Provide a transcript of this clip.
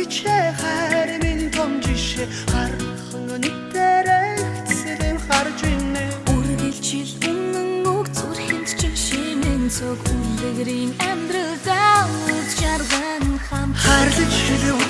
Жишээ хайр минь том жишээ. Хархан нийтээрээ хэцлэн харж инэ. Үргэлжил үнэн үг, зүрхэнд чинь шимэн цог. Үлгэрийн амьдрал даавд жарган хамт. Хайрлаж хэлэв.